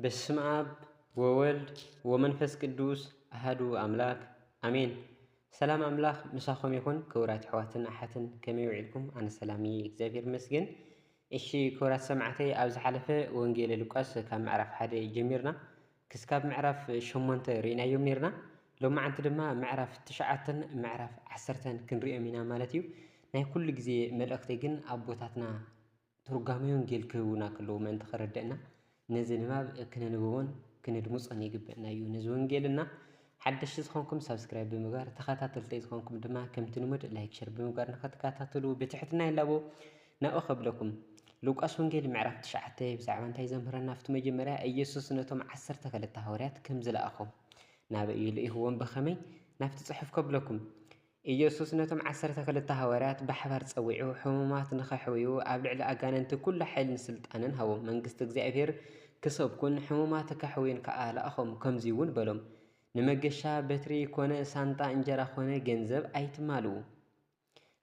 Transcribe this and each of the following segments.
በስመ ኣብ ወወልድ ወመንፈስ ቅዱስ ኣሃዱ ኣምላክ ኣሜን። ሰላም ኣምላክ ምሳኹም ይኹን። ክቡራት ኣሕዋትን ኣሓትን ከመይ ውዒልኩም? ኣነ ሰላም እየ፣ እግዚኣብሔር ይመስገን። እሺ ክቡራት ሰማዕተይ፣ ኣብ ዝሓለፈ ወንጌለ ሉቃስ ካብ ምዕራፍ ሓደ ጀሚርና ክስካብ ምዕራፍ ሸሞንተ ርኢናዮም ነርና። ሎማዓንቲ ድማ ምዕራፍ ትሽዓተን ምዕራፍ ዓሰርተን ክንሪኦም ኢና ማለት እዩ። ናይ ኩሉ ግዜ መልእኽተይ ግን ኣቦታትና ትርጓሜ ወንጌል ክህቡና ከለዉ ምእንቲ ከረድእና ነዚ ንባብ ክነንብቦን ክነድምጾን ይግበእና እዩ። ነዚ ወንጌልና ሓደሽቲ ዝኾንኩም ሳብስክራይብ ብምግባር፣ ተኸታተልተይ ዝኾንኩም ድማ ከምቲ ልሙድ ላይክ ሸር ብምግባር ንኸትከታተሉ ብትሕትና ይላቦ። ናብኡ ከብለኩም። ሉቃስ ወንጌል ምዕራፍ ትሽዓተ ብዛዕባ እንታይ ዘምህረና? ኣብቲ መጀመርያ ኢየሱስ ነቶም ዓሰርተ ክልተ ሃዋርያት ከም ዝለኣኾም፣ ናበይ እዩ ልኢኽዎም፣ ብኸመይ? ናብቲ ጽሑፍ ከብለኩም። ኢየሱስ ነቶም ዓሰርተ ክልተ ሃዋርያት ብሓባር ጸዊዑ፣ ሕሙማት ንኸሕውዩ፣ ኣብ ልዕሊ ኣጋንንቲ ኩሉ ሓይልን ስልጣንን ሃቦም። መንግስቲ እግዚኣብሔር ክሰብኩን ሕሙማት ከሕውዩን ከኣ ለኣኾም። ከምዚ እውን በሎም፣ ንመገሻ በትሪ ኮነ ሳንጣ እንጀራ ኮነ ገንዘብ ኣይትማልኡ።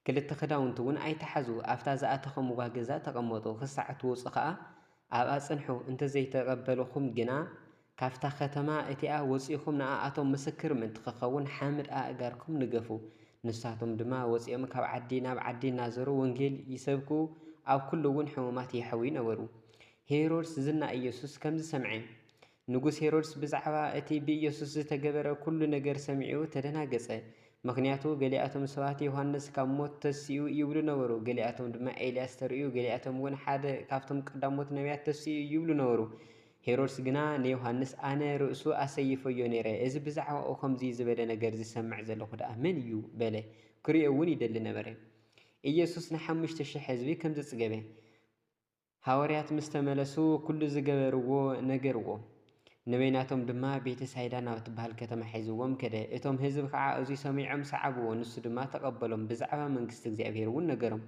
ክልተ ክዳውንቲ እውን ኣይትሓዙ። ኣብታ ዝኣተኸምዋ ገዛ ተቐመጡ። ክሳዕ ትወጹ ከኣ ኣብኣ ጽንሑ። እንተዘይተቐበልኹም ግና፣ ካብታ ከተማ እቲኣ ወጺእኹም ንኣኣቶም ምስክር ምእንቲ ክኸውን፣ ሓመድ ኣእጋርኩም ንገፉ። ንሳቶም ድማ ወጺኦም ካብ ዓዲ ናብ ዓዲ እናዘሩ ወንጌል ይሰብኩ፣ ኣብ ኩሉ እውን ሕሙማት የሕውዩ ነበሩ። ሄሮድስ ዝና ኢየሱስ ከምዚ ሰምዐ። ንጉስ ሄሮድስ ብዛዕባ እቲ ብኢየሱስ ዝተገበረ ኩሉ ነገር ሰሚዑ ተደናገጸ። ምኽንያቱ ገሊኣቶም ሰባት ዮሃንስ ካብ ሞት ተሲኡ ይብሉ ነበሩ፣ ገሊኣቶም ድማ ኤልያስ ተርእዩ፣ ገሊኣቶም እውን ሓደ ካብቶም ቀዳሞት ነቢያት ተሲኡ ይብሉ ነበሩ። ሄሮድስ ግና ንዮሃንስ፣ ኣነ ርእሱ ኣሰይፈዮ ነይረ፣ እዚ ብዛዕባኡ ከምዚ ዝበለ ነገር ዝሰምዕ ዘለኹ ደኣ መን እዩ? በለ። ክርእዮ እውን ይደሊ ነበረ። ኢየሱስ ንሓሙሽተ ሽሕ ህዝቢ ከም ዘጽገበ። ሃዋርያት ምስ ተመለሱ፣ ኩሉ ዝገበርዎ ነገርዎ። ንበይናቶም ድማ ቤተ ሳይዳ ናብ እትበሃል ከተማ ሒዝዎም ከደ። እቶም ህዝቢ ኸዓ እዚ ሰሚዖም ሰዓብዎ፣ ንሱ ድማ ተቐበሎም፣ ብዛዕባ መንግስቲ እግዚኣብሔር እውን ነገሮም።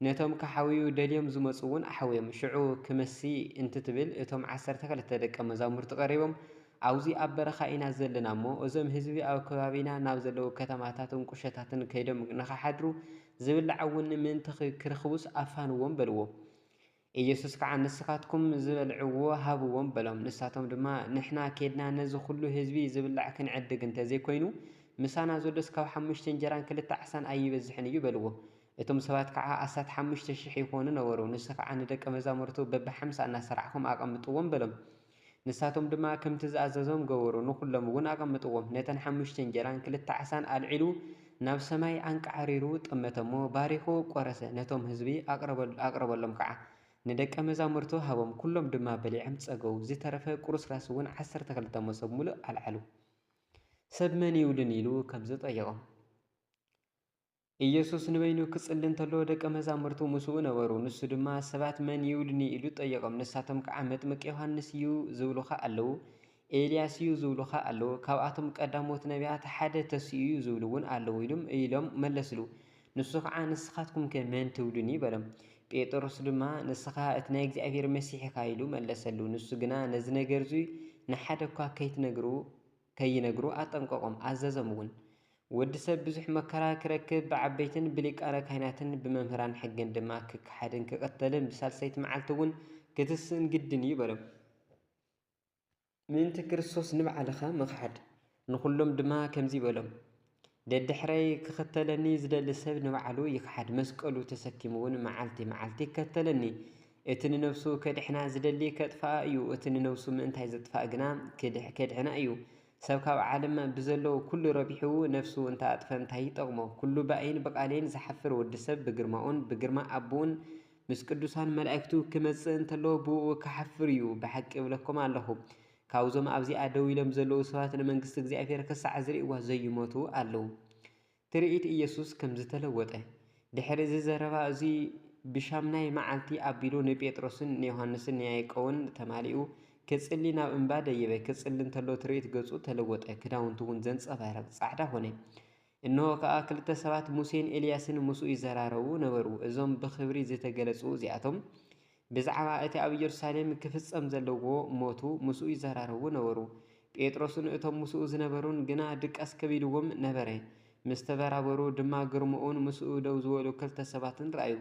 ነቶም ክሓውዩ ደልዮም ዝመጹ እውን ኣሕውዮም። ሽዑ ክመሲ እንትትብል፣ እቶም ዓሰርተ ክልተ ደቀ መዛሙርቲ ቀሪቦም፣ ኣብዚ ኣብ በረኻ ኢና ዘለና እሞ፣ እዞም ህዝቢ ኣብ ከባቢና ናብ ዘለዉ ከተማታትን ቁሸታትን ከይዶም ንኽሓድሩ፣ ዝብላዕ እውን ምእንቲ ኽ-፣ ክረኽቡስ ኣፋንዎም በልዎ። ኢየሱስ ከዓ፣ ንስኻትኩም ዝበልዕዎ ሃብዎም በሎም። ንሳቶም ድማ፣ ንሕና ኬድና ነዚ ኹሉ ህዝቢ ዝብላዕ ክንዕድግ እንተዘይኮይኑ፣ ምሳና ዘሎስ ካብ ሓሙሽተ እንጀራን ክልተ ዓሳን ኣይበዝሕን እዩ በልዎ። እቶም ሰባት ከዓ ኣስታት ሓሙሽተ ሽሕ ይኾኑ ነበሩ። ንሱ ከዓ ንደቀ መዛሙርቱ፣ በብሓምሳ እናሰርዓኹም ኣቐምጥዎም በሎም። ንሳቶም ድማ ከምቲ ዝኣዘዞም ገበሩ። ንኹሎም እውን ኣቐምጥዎም። ነተን ሓሙሽተ እንጀራን ክልተ ዓሳን ኣልዒሉ ናብ ሰማይ ኣንቃዕሪሩ ጠመተሞ፣ ባሪኹ ቆረሰ፣ ነቶም ህዝቢ ኣቕረበል-፣ ኣቕረበሎም ከዓ። ንደቀ መዛሙርቱ ሃቦም፣ ኩሎም ድማ በሊዖም ጸገቡ። ዝተረፈ ቁርስራስ እውን ዓሰርተ ክልተ መሶብ ምሉእ ኣልዓሉ። ሰብ መን ይብሉኒ? ኢሉ ከምዚ ጠየቖም። ኢየሱስ ንበይኑ ክጽሊ እንተሎ ደቀ መዛሙርቱ ምስኡ ነበሩ። ንሱ ድማ፣ ሰባት መን ይብሉኒ? ኢሉ ጠየቖም። ንሳቶም ከዓ፣ መጥምቅ ዮሃንስ እዩ ዝብሉኻ ኣለዉ፣ ኤልያስ እዩ ዝብሉኻ ኣለዉ፣ ካብኣቶም ቀዳሞት ነቢያት ሓደ ተሲኡ እዩ ዝብሉ እውን ኣለዉ ኢሉም፣ ኢሎም መለስሉ። ንሱ ከዓ፣ ንስኻትኩምከ መን ትብሉኒ? በሎም። ጴጥሮስ ድማ፣ ንስኻ እቲ ናይ እግዚኣብሔር መሲሕ ኢኻ ኢሉ መለሰሉ። ንሱ ግና ነዚ ነገር እዙይ ንሓደ እኳ ከይትነግሩ፣ ከይነግሩ ኣጠንቀቖም፣ ኣዘዞም እውን። ወዲ ሰብ ብዙሕ መከራ ክረክብ፣ ብዓበይትን ብሊቃነ ካህናትን ብመምህራን ሕግን ድማ ክከሓድን ክቕተልን ብሳልሰይቲ መዓልቲ እውን ክትስእን ግድን እዩ በሎም። ምእንቲ ክርስቶስ ንባዕልኻ ምኽሓድ። ንኹሎም ድማ ከምዚ በሎም፣ ደድሕረይ ክኽተለኒ ዝደሊ ሰብ ንባዕሉ ይኽሓድ፣ መስቀሉ ተሰኪሙ እውን መዓልቲ መዓልቲ ይከተለኒ። እቲ ንነፍሱ ከድሕና ዝደሊ ከጥፍኣ እዩ፣ እቲ ንነፍሱ ምእንታይ ዘጥፍኣ ግና ክድሕ-፣ ከድሕና እዩ። ሰብ ካብ ዓለም ብዘለዎ ኩሉ ረቢሑ ነፍሱ እንተኣጥፈ እንታይ ይጠቕሞ? ኩሉ ብኣይን ብቓሌን ዝሓፍር ወዲ ሰብ ብግርማኡን ብግርማ ኣቦኡን ምስ ቅዱሳን መላእክቱ ክመጽእ እንተሎ ብእኡ ክሓፍር እዩ። ብሓቂ እብለኩም ኣለኹ፣ ካብዞም ኣብዚኣ ደው ኢሎም ዘለዉ ሰባት ንመንግስቲ እግዚኣብሔር ክሳዕ ዝርእይዋ ዘይሞቱ ኣለዉ። ትርኢት ኢየሱስ ከም ዝተለወጠ። ድሕሪ እዚ ዘረባ እዚ ብሻምናይ መዓልቲ ኣቢሉ ንጴጥሮስን ንዮሃንስን ንያዕቆብን ተማሊኡ ክጽሊ ናብ እምባ ደየበ። ክጽሊ እንተሎ ትርኢት ገጹ ተለወጠ፣ ክዳውንቱ እውን ዘንጸባርቕ ጻዕዳ ኾነ። እንሆ ከኣ ክልተ ሰባት ሙሴን ኤልያስን ምስኡ ይዘራረቡ ነበሩ። እዞም ብኽብሪ ዝተገለጹ እዚኣቶም ብዛዕባ እቲ ኣብ ኢየሩሳሌም ክፍጸም ዘለዎ ሞቱ ምስኡ ይዘራረቡ ነበሩ። ጴጥሮስን እቶም ምስኡ ዝነበሩን ግና ድቃስ ከቢድዎም ነበረ። ምስ ተበራበሩ ድማ ግርምኡን ምስኡ ደው ዝበሉ ክልተ ሰባትን ረኣዩ።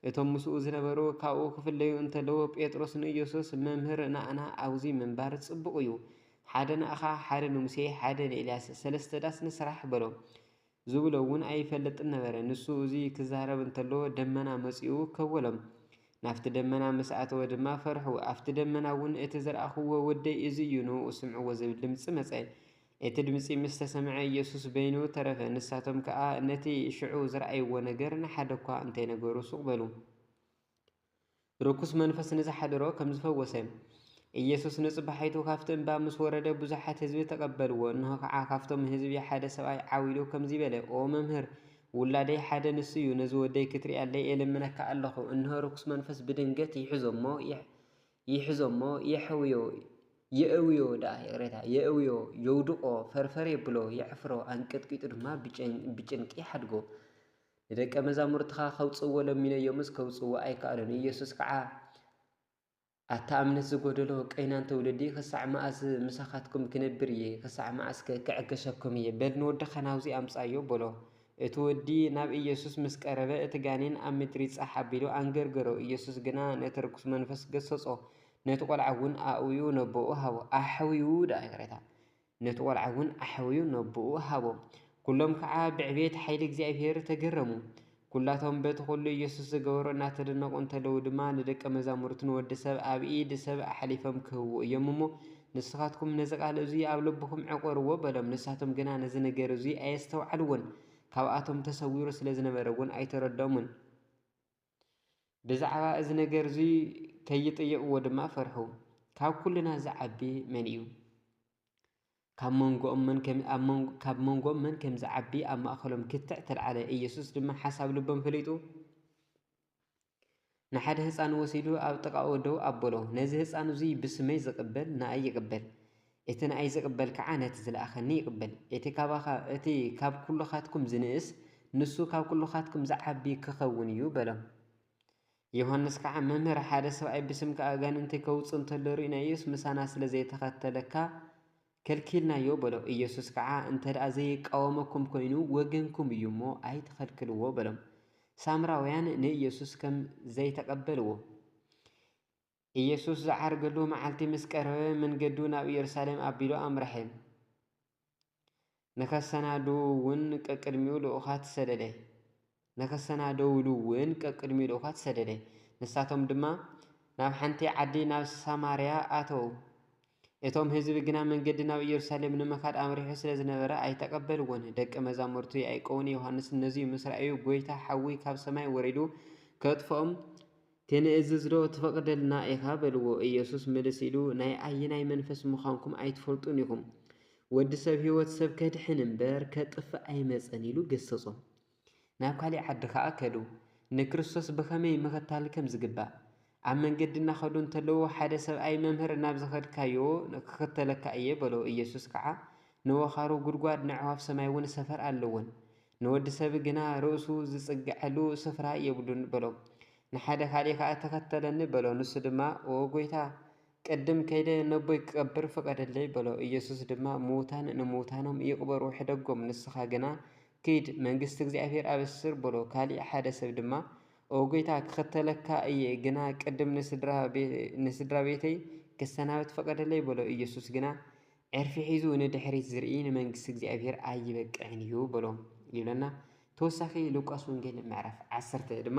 እቶም ምስኡ ዝነበሩ ካብኡ ክፍለዩ እንተለዉ፣ ጴጥሮስ ንኢየሱስ፣ "መምህር፣ ንኣና ኣብዚ ምንባር ጽቡቕ እዩ። ሓደ ንኣኻ፣ ሓደ ንሙሴ፣ ሓደ ንኤልያስ፣ ሰለስተ ዳስ ንስራሕ" በሎ። ዝብሎ እውን ኣይፈልጥን ነበረ። ንሱ እዚ ክዛረብ እንተሎ፣ ደመና መጺኡ ከወሎም። ናብቲ ደመና ምስ ኣተወ ድማ ፈርሑ። ኣብቲ ደመና እውን እቲ ዝረኣኽዎ ወደይ እዚ እዩ፣ ንእኡ ስምዕዎ ዝብል ድምጺ መጸ። እቲ ድምጺ ምስ ተሰምዐ፣ ኢየሱስ በይኑ ተረፈ። ንሳቶም ከኣ ነቲ ሽዑ ዝረኣይዎ ነገር ንሓደ እኳ እንተይነገሩ ሱቕ በሉ። ርኩስ መንፈስ ንዝሓደሮ ከም ዝፈወሰ። ኢየሱስ ንጽባሒቱ ካብቲ እምባ ምስ ወረደ፣ ብዙሓት ህዝቢ ተቐበልዎ። እንሆ ኸዓ፣ ካብቶም ህዝቢ ሓደ ሰብኣይ ዓው ኢሉ ከምዚ በለ፣ "ኦ መምህር፣ ውላደይ ሓደ ንሱ እዩ። ነዚ ወደይ ክትሪኣለይ እልምነካ ኣለኹ። እንሆ ርኩስ መንፈስ ብድንገት ይሕዞ እሞ፣ ይሕ-፣ ይሕዞ እሞ የሕውዮ፣ የእውዮ ደኣ፣ ይቕሬታ፣ የእውዮ፣ የውድቖ፣ ፈርፈር የብሎ፣ የዕፍሮ፣ ኣንቀጥቂጡ ድማ ብጨን-፣ ብጭንቂ ይሓድጎ። ንደቀ መዛሙርትኻ ከውጽእዎ ለሚነዮምስ ከውጽእዎ ኣይከኣሉን። ኢየሱስ ከዓ፣ ኣታ እምነት ዝጎደሎ ቀይናን ትውልዲ፣ ክሳዕ መኣስ ምሳኻትኩም ክነብር እየ? ክሳዕ መኣስከ ክዕገሰኩም እየ? በል ንወድኻ ናብዚ ኣምጽኣዮ" በሎ። እቲ ወዲ ናብ ኢየሱስ ምስ ቀረበ፣ እቲ ጋኔን ኣብ ምድሪ ጻሕ ኣቢሉ ኣንገርገሮ። ኢየሱስ ግና ነቲ ርኩስ መንፈስ ገሰጾ፣ ነቲ ቈልዓ እውን ኣእውዩ ነቦኡ ሃቦ። ኣሕውዩ ደኣ፣ ይቕሬታ። ነቲ ቈልዓ እውን ኣሕውዩ ነቦኡ ሃቦ። ኵሎም ከዓ ብዕቤት ሓይሊ እግዚኣብሔር ተገረሙ። ኵላቶም በቲ ኵሉ ኢየሱስ ዝገበሮ እናተደነቑ እንተለዉ ድማ፣ ንደቀ መዛሙርቱ፣ "ንወዲ ሰብ ኣብ ኢድ ሰብ ኣሕሊፎም ክህብዎ እዮም እሞ፣ ንስኻትኩም ነዚ ቃል እዙይ ኣብ ልብኹም ዕቆርዎ" በሎም። ንሳቶም ግና ነዚ ነገር እዙይ ኣየስተውዓልዎን፣ ካብኣቶም ተሰዊሩ ስለ ዝነበረ እውን ኣይተረድኦምን። ብዛዕባ እዚ ነገር እዙይ ከይጥየቕዎ ድማ ፈርሑ። ካብ ኵልና ዝዓቢ መን እዩ? ካብ መንጎኦም መን ከም-፣ ኣብ መንጎ-፣ ካብ መንጎኦም መን ከም ዝዓቢ ኣብ ማእከሎም ክትዕ ተልዓለ። ኢየሱስ ድማ ሓሳብ ልቦም ፈሊጡ፣ ንሓደ ህጻን ወሲዱ ኣብ ጥቓኡ ደው ኣበሎ። "ነዚ ህጻን እዙይ ብስመይ ዝቕበል ንኣይ ይቕበል፣ እቲ ንኣይ ዝቕበል ከዓ ነቲ ዝለኣኸኒ ይቕበል። እቲ ካባኻ፣ እቲ ካብ ኵልኻትኩም ዝንእስ፣ ንሱ ካብ ኵልኻትኩም ዝዓቢ ክኸውን እዩ" በሎም። ዮሃንስ ከዓ፣ "መምህር፣ ሓደ ሰብኣይ ብስምካ ኣጋንንቲ ከውጽእ እንተሎ ርኢናዮስ፣ ምሳና ስለ ዘይተኸተለካ ከልኪልናዮ" በሎ። ኢየሱስ ከዓ፣ "እንተ ደኣ ዘይቃወመኩም ኮይኑ፣ ወገንኩም እዩ እሞ፣ ኣይትኸልክልዎ" በሎም። ሳምራውያን ንኢየሱስ ከም ዘይተቐበልዎ። ኢየሱስ ዝዓርገሉ መዓልቲ ምስ ቀረበ፣ መንገዱ ናብ ኢየሩሳሌም ኣቢሉ ኣምርሐ። ንኸሰናድዉ እውን ቀቅድሚኡ ልኡኻት ሰደደ። ንኸሰናደውሉ እውን ቀቅድሚኡ ልኡኻት ሰደደ። ንሳቶም ድማ ናብ ሓንቲ ዓዲ፣ ናብ ሳማርያ ኣተዉ። እቶም ህዝቢ ግና መንገዲ ናብ ኢየሩሳሌም ንምኻድ ኣምሪሑ ስለ ዝነበረ ኣይተቐበልዎን። ደቀ መዛሙርቱ ያዕቆብን ዮሃንስን ነዚ ምስ ረኣዩ፣ "ጐይታ፣ ሓዊ ካብ ሰማይ ወሪዱ ከጥፍኦም ትንእዝዝ ዶ ትፈቕደልና ኢኻ?" በልዎ። ኢየሱስ ምልስ ኢሉ፣ "ናይ ኣየናይ መንፈስ ምዃንኩም ኣይትፈልጡን ኢኹም። ወዲ ሰብ ህይወት ሰብ ከድሕን እምበር ከጥፍእ ኣይመጸን" ኢሉ ገሰጾም። ናብ ካሊእ ዓዲ ኸኣ ከዱ። ንክርስቶስ ብኸመይ ምኽታል ከም ዝግባእ። ኣብ መንገዲ እናኸዱ እንተለዉ፣ ሓደ ሰብኣይ፣ "መምህር፣ ናብ ዝኸድካዮ ክኽተለካ እየ" በሎ። ኢየሱስ ከዓ፣ "ንወኻሩ ጒድጓድ፣ ነዕዋፍ ሰማይ እውን ሰፈር ኣለወን፣ ንወዲ ሰብ ግና ርእሱ ዝጽግዐሉ ስፍራ የብሉን" በሎ። ንሓደ ካልእ ከኣ፣ "ተኸተለኒ" በሎ። ንሱ ድማ፣ "ኦ ጐይታ፣ ቅድም ከይደ ነቦይ ክቐብር ፍቐደለይ" በሎ። ኢየሱስ ድማ፣ "ምዉታን ንምዉታኖም ይቕበሩ፣ ሕደጎም፣ ንስኻ ግና ኪድ፣ መንግስቲ እግዚኣብሔር ኣብስር" በሎ። ካሊእ ሓደ ሰብ ድማ፣ "ኦ ጐይታ፣ ክኽተለካ እየ፣ ግና ቅድም ንስድራ ቤ-፣ ንስድራ ቤተይ ክሰናበት ፍቐደለይ" በሎ። ኢየሱስ ግና፣ "ዕርፊ ሒዙ ንድሕሪት ዝርኢ ንመንግስቲ እግዚኣብሔር ኣይበቅዕን እዩ" በሎ። ይብለና። ተወሳኺ ሉቃስ ወንጌል ምዕራፍ ዓሰርተ ድማ፣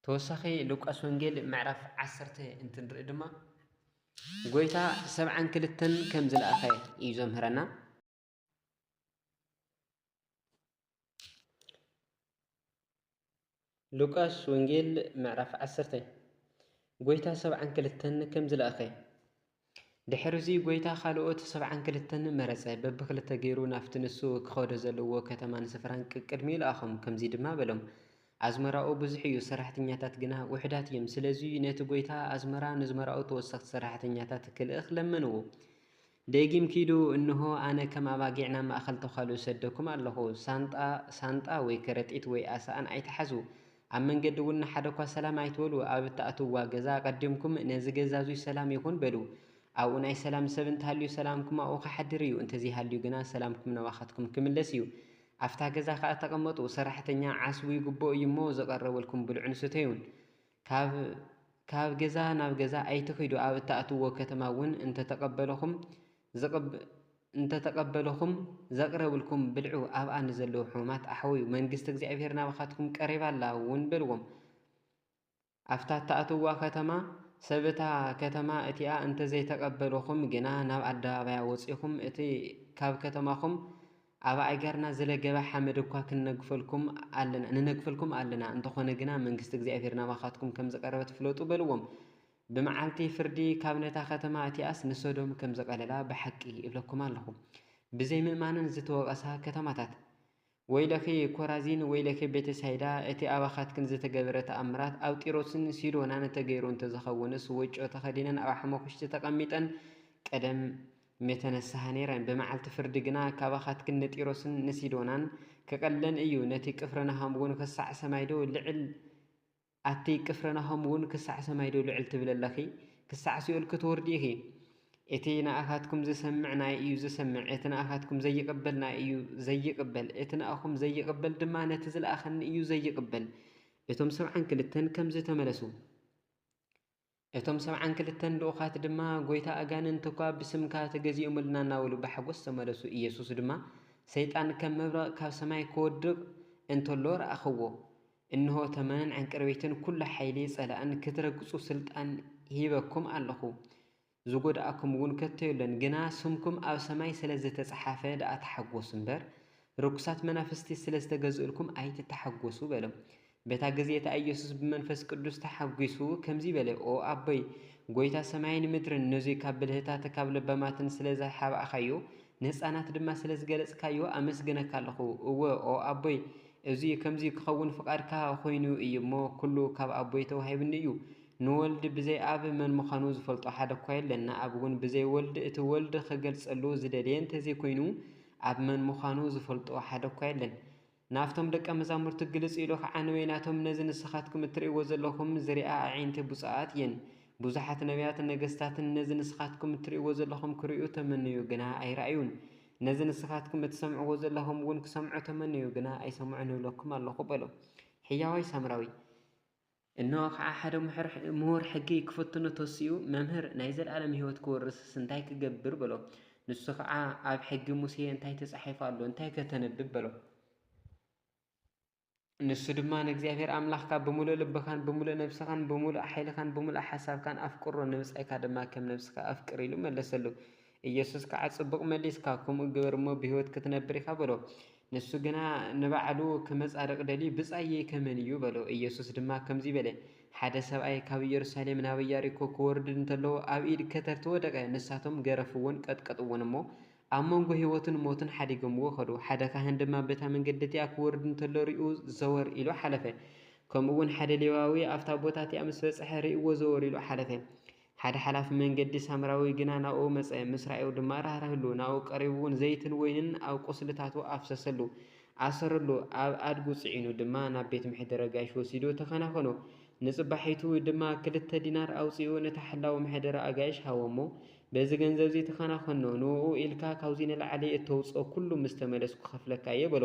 ተወሳኺ ሉቃስ ወንጌል ምዕራፍ ዓሰርተ እንትንርኢ ድማ፣ ጐይታ ሰብዓን ክልተን ከም ዝለኣኸ እዩ ዘምህረና። ሉቃስ ወንጌል ምዕራፍ ዓሰርተ። ጐይታ ሰብዓን ክልተን ከም ዝለኣኸ። ድሕሪ እዚ ጐይታ ካልኦት ሰብዓን ክልተን መረጸ፣ በብኽልተ ገይሩ ናብቲ ንሱ ክኸዶ ዘለዎ ከተማን ስፍራን ቅድሚኡ ለኣኾም። ከምዚ ድማ በሎም፣ "ኣዝመራኡ ብዙሕ እዩ፣ ሰራሕተኛታት ግና ውሑዳት እዮም። ስለዚ ነቲ ጐይታ ኣዝመራ ንዝመራኡ ተወሰኽቲ ሰራሕተኛታት ክልእኽ ለምንዎ። ደጊም ኪዱ፣ እንሆ፣ ኣነ ከም ኣባጊዕ ናብ ማእከል ተዃሉ እሰደኩም ኣለኹ። ሳንጣ፣ ሳንጣ ወይ ከረጢት ወይ ኣሳእን ኣይትሓዙ። ኣብ መንገዲ እውን ንሓደ እኳ ሰላም ኣይትበሉ። ኣብ እትኣትውዋ ገዛ ኣቐዲምኩም፣ 'ነዚ ገዛ እዙይ ሰላም ይኹን' በሉ። ኣብኡ ናይ ሰላም ሰብ እንተሃልዩ ሰላምኩም ኣብኡ ክሓድር እዩ፣ እንተዘይሃልዩ ግና ሰላምኩም ናባኻትኩም ክምለስ እዩ። ኣብታ ገዛ ከኣ ተቐመጡ፣ ሰራሕተኛ ዓስቡ ይግብኦ እዩ እሞ ዘቐረበልኩም ብልዑን ስተዩን። ካብ፣ ካብ ገዛ ናብ ገዛ ኣይትኺዱ፣ ኣብ እትኣትዎ ከተማ እውን እንተተቐበለኹም ዝቕብ-፣ እንተተቐበለኹም ዘቕረብልኩም ብልዑ፣ ኣብኣ ንዘለዉ ሕሙማት ኣሕውዩ፣ መንግስቲ እግዚኣብሔር ናባኻትኩም ቀሪባ ኣላ እውን በልዎም። ኣብታ እትኣትዋ ከተማ፣ ሰብ እታ ከተማ እቲኣ እንተዘይተቐበለኹም ግና፣ ናብ ኣደባባያ ወጺኹም፣ እቲ ካብ ከተማኹም ኣብ ኣእጋርና ዝለገበ ሓመድ እኳ ክንነግፈልኩም ኣለና፣ ንነግፈልኩም ኣለና። እንተኾነ ግና፣ መንግስቲ እግዚኣብሔር ናባኻትኩም ከም ዝቐረበት ፍለጡ በልዎም። ብመዓልቲ ፍርዲ ካብ ነታ ከተማ እቲኣስ ንሶዶም ከም ዝቐለላ ብሓቂ እብለኩም ኣለኹ። ብዘይምእማንን ዝተወቐሳ ከተማታት። ወይለኺ ኮራዚን፣ ወይለኺ ቤተሳይዳ፣ እቲ ኣባኻትክን ዝተገበረ ተኣምራት ኣብ ጢሮስን ሲዶናን ተገይሩ እንተዝኸውንስ፣ ወጮ ተኸዲነን ኣብ ሓመኹሽቲ ተቐሚጠን ቀደም ምተነስሃ ነይረን። ብመዓልቲ ፍርዲ ግና ካባኻትክን ንጢሮስን ንሲዶናን ክቐለን እዩ። ነቲ ቅፍርናሆም እውን ክሳዕ ሰማይ ዶ ልዕል፣ ኣቲ ቅፍርናሆም እውን ክሳዕ ሰማይ ዶ ልዕል ትብል ኣለኺ? ክሳዕ ሲኦል ክትወርዲ ኢኺ። እቲ ንኣኻትኩም ዝሰምዕ ናይ እዩ ዝሰምዕ፣ እቲ ንኣኻትኩም ዘይቕበል ናይ እዩ ዘይቕበል፣ እቲ ንኣኹም ዘይቕበል ድማ ነቲ ዝለኣኸኒ እዩ ዘይቕበል። እቶም ሰብዓን ክልተን ከምዚ ተመለሱ። እቶም ሰብዓን ክልተን ልኡኻት ድማ፣ "ጐይታ፣ ኣጋንንቲ እኳ ብስምካ ተገዚኦምልና" እናበሉ ብሓጎስ ተመለሱ። ኢየሱስ ድማ፣ "ሰይጣን ከም መብረቕ ካብ ሰማይ ክወድቕ እንተሎ ረኣኽዎ። እንሆ፣ ተመንን ዕንቅርቢትን ኩሉ ሓይሊ ጸላእን ክትረግጹ ስልጣን ሂበኩም ኣለኹ። ዝጎድኣኩም እውን ከቶ የሎን። ግና ስምኩም ኣብ ሰማይ ስለ ዝተጸሓፈ ደኣ ተሓጎሱ እምበር፣ ርኩሳት መናፍስቲ ስለ ዝተገዝእልኩም ኣይትተሓጎሱ" በሎም። በታ ግዜ እታ ኢየሱስ ብመንፈስ ቅዱስ ተሓጒሱ ከምዚ በለ፣ "ኦ ኣቦይ፣ ጐይታ ሰማይን ምድርን፣ ነዙይ ካብ ብልህታት ካብ ለባማትን ስለ ዝሓብኣኻዮ፣ ንህፃናት ድማ ስለ ዝገለጽካዮ ኣመስግነካ ኣለኹ። እወ፣ ኦ ኣቦይ፣ እዚ ከምዚ ክኸውን ፍቓድካ ኾይኑ እዩ እሞ፣ ኩሉ ካብ ኣቦይ ተዋሂብኒ እዩ። ንወልድ ብዘይ ኣብ መን ምዃኑ ዝፈልጦ ሓደ እኳ የለን፣ ንኣብ እውን ብዘይ ወልድ፣ እቲ ወልድ ኽገልጸሉ ዝደልየ እንተዘይኮይኑ፣ ኣብ መን ምዃኑ ዝፈልጦ ሓደ እኳ የለን። ናብቶም ደቀ መዛሙርቱ ግልጽ ኢሉ ኸዓ ንበይናቶም፣ ነዚ ንስኻትኩም እትርእይዎ ዘለኹም ዝሪኣ ኣዒንቲ ብፁዓት እየን። ብዙሓት ነቢያትን ነገስታትን ነዚ ንስኻትኩም እትርእይዎ ዘለኹም ክርእዩ ተመነዩ፣ ግና ኣይረኣዩን። ነዚ ንስኻትኩም እትሰምዕዎ ዘለኹም እውን ክሰምዑ ተመነዩ፣ ግና ኣይሰምዑን እብለኩም ኣለኹ" በሎ። ሕያዋይ ሳምራዊ፣ እንሆ ኸዓ ሓደ ምሁር፣ ምሁር ሕጊ ክፍትኖ ተሲኡ፣ "መምህር፣ ናይ ዘለኣለም ህይወት ክወርስስ እንታይ ክገብር?" በሎ። ንሱ ኸዓ፣ "ኣብ ሕጊ ሙሴ እንታይ ተጻሒፉ ኣሎ? እንታይ ከተነብብ?" በሎ። ንሱ ድማ፣ "ንእግዚኣብሔር ኣምላኽካ ብምሉእ ልብኻን ብምሉእ ነብስኻን ብምሉእ ሓይልኻን ብምሉእ ሓሳብካን ኣፍቅሮ፣ ንብጻይካ ድማ ከም ነብስኻ ኣፍቅር" ኢሉ መለሰሉ። ኢየሱስ ከዓ፣ "ጽቡቕ መሊስካ፣ ከምኡ ግበር እሞ ብህይወት ክትነብር ኢኻ" በሎ። ንሱ ግና ንባዕሉ ክመጻደቕ ደልዩ፣ "ብጻየይ ከመን እዩ?" በሎ። ኢየሱስ ድማ ከምዚ በለ፣ ሓደ ሰብኣይ ካብ ኢየሩሳሌም ናብ ኢያሪኮ ክወርድ እንተሎ፣ ኣብ ኢድ ከተርቲ ወደቐ። ንሳቶም ገረፍዎን ቀጥቀጥዎን እሞ፣ ኣብ መንጎ ህይወትን ሞትን ሓዲጎምዎ ኸዱ። ሓደ ካህን ድማ በታ መንገዲ እቲኣ ክወርድ እንተሎ ሪኡ ዘወር ኢሉ ሓለፈ። ከምኡ እውን ሓደ ሌዋዊ ኣብታ ቦታ እቲኣ ምስ በጽሐ ሪእዎ ዘወር ኢሉ ሓለፈ። ሓደ ሓላፊ መንገዲ ሳምራዊ ግና ናብኡ መጸ። ምስ ረኣዩ ድማ ራህራህሉ። ናብኡ ቀሪቡ እውን ዘይትን ወይንን ኣብ ቁስልታቱ ኣፍሰሰሉ። ኣሰረሉ። ኣብ ኣድጉ ጽዒኑ ድማ ናብ ቤት ምሕደረ ኣጋይሽ ወሲዱ ተኸናኸኖ። ንጽባሒቱ ድማ ክልተ ዲናር ኣውጺኡ ነቲ ሓላዊ መሕደሪ ኣጋይሽ ሃቦ እሞ፣ "በዚ ገንዘብ እዚ ተኸናኸኖ፣ ንእኡ ኢልካ ካብዚ ንላዕሊ እተውጽኦ ኩሉ ምስ ተመለስ ክኸፍለካ እየ" በሎ።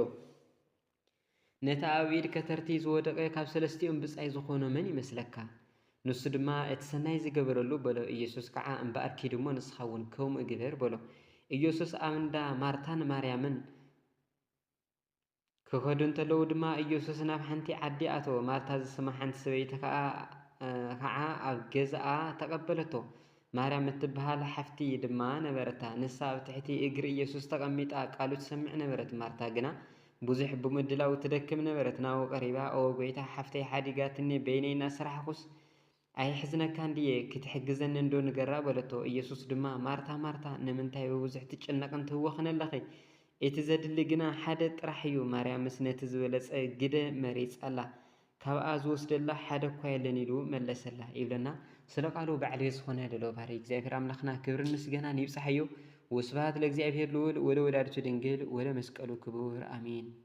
ነቲ ኣብ ኢድ ከተርቲ ዝወደቐ ካብ ሰለስቲኦም ብጻይ ዝኾኖ መን ይመስለካ? ንሱ ድማ፣ "እቲ ሰናይ ዝገበረሉ" በሎ። ኢየሱስ ከዓ፣ "እምበኣር ኪድ እሞ ንስኻ እውን ከምኡ ግበር" በሎ። ኢየሱስ ኣብ እንዳ ማርታን ማርያምን ክኸዱ እንተለዉ ድማ፣ ኢየሱስ ናብ ሓንቲ ዓዲ ኣተወ። ማርታ ዝስማ ሓንቲ ሰበይቲ ኸዓ፣ እ፣ ኸዓ ኣብ ገዛኣ ተቐበለቶ። ማርያም እትበሃል ሓፍቲ ድማ ነበረታ። ንሳ ኣብ ትሕቲ እግሪ ኢየሱስ ተቐሚጣ ቃሉ ትሰምዕ ነበረት። ማርታ ግና ብዙሕ ብምድላው ትደክም ነበረት። ናብኡ ቀሪባ፣ "ኦ ጐይታ፣ ሓፍተይ ሓዲጋትኒ፣ በይነይ እናሰራሕኹስ ኣይሕዝነካን ድየ? ክትሕግዘኒ እንዶ ንገራ" በለቶ። ኢየሱስ ድማ፣ "ማርታ፣ ማርታ፣ ንምንታይ ብብዙሕ ትጭነቕን ትህወኽን ኣለኺ? እቲ ዘድሊ ግና ሓደ ጥራሕ እዩ። ማርያምስ ነቲ ዝበለጸ ግደ መሪጻ ኣላ። ካብኣ ዝወስደላ ሓደ እኳ የለን" ኢሉ መለሰላ። ይብለና ስለ ቃሉ ባዕሉ ዝኾነ ልዑል ባህሪ እግዚኣብሔር ኣምላኽና ክብርን ምስጋናን ይብጻሓዮ። ወስብሐት ለእግዚኣብሔር ልዑል ወለወላዲቱ ድንግል ወለመስቀሉ ክቡር። ኣሜን።